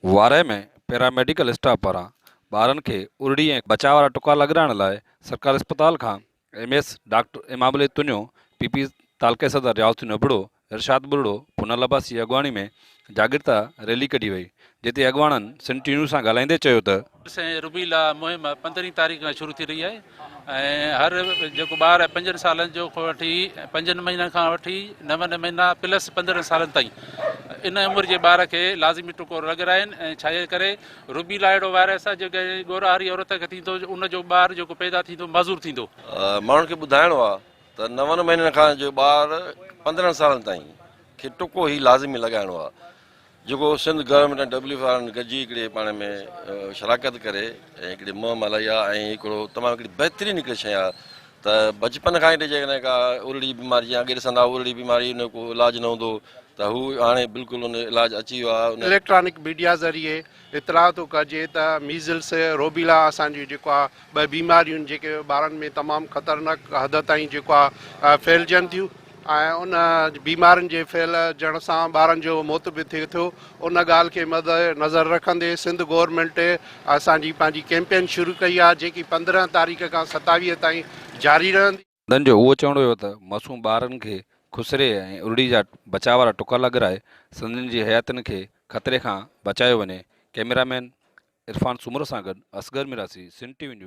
Warah ۾ para medical staff پاران ٻارن کي ارڙي ۽ بچاء وارا ٽڪا لڳرائڻ لاء سرڪاري اسپتال کان M S doctor Imam Ali Tunio, P P تعلقي صدر رياض الدين ابڙو، ارشاد ٻرڙو، پنهل عباسي جي اڳواڻي ۾ جاڳرتا ريلي ڪڍي وئي، جتي اڳواڻن سنڌ ٽي نيوز سان ڳالهائيندي چيو ته. سين روبيلا مهم پندرهين تاريخ کان شروع ٿي رهي آهي ۽ هر جيڪو ٻار آهي پنجن سالن جو کان وٺي پنجن مهينن کان وٺي نون مهينا پلس پندرهن سالن تائين ان عمر جي ٻار کي لازمي ٽڪو لڳرائين ۽ ڇا جي ڪري روبيلا اهڙو وائرس آهي جيڪو ڳورهاري عورت کي ٿيندو ان جو ٻار جيڪو پيدا ٿيندو معذور ٿيندو. ماڻهن کي ٻڌائڻو آهي ته نون مهينن کان جو ٻار پندرهن سالن تائين کي ٽڪو هي لازمي لڳائڻو آهي جيڪو سنڌ گورنمينٽ ۽ ڊبليو ايف وارن گڏجي هڪڙي پاڻ ۾ شراڪت ڪري ۽ هڪڙي مهم هلائي آهي ۽ هڪڙو تمام هڪڙي بهترين هڪڙي شيء آهي ته بچپن کان ئي جيڪڏهن ڪا ارڙي جي بيماري جيئن اڳي ڏسندا هئا ارڙي بيماري ان جو ڪو علاج نه هوندو هو ته هو هاڻي بلڪل ان علاج اچي ويو آهي ان اليڪٽرانڪ ميڊيا ذريعي اطلاع ٿو ڪجي ته ميزلس روبيلا اسان جون جيڪو آهي ٻه بيماريون جيڪي ٻارن ۾ تمام خطرناڪ حد تائين جيڪو آهي ڦهلجن ٿيون ۽ ان بيمارين جي ڦهلجڻ سان ٻارن جو موت به ٿئي ٿو ان ڳالهه کي مد نظر رکندي سنڌ گورنمينٽ اسان جي پنهنجي ڪيمپين شروع ڪئي آهي جيڪي 15 تاريخ کان 27 تائين جاري رهندي. هندن جو اهو چوڻ هيو ته معصوم ٻارن کي خسري ۽ ارڙي جا بچاء وارا ٽڪا لڳرائي سندن جي حياتين کي خطري کان بچايو وڃي. ڪئميرا مين عرفان سومرو سان گڏ Asghar Mirasi, Sindh T V news.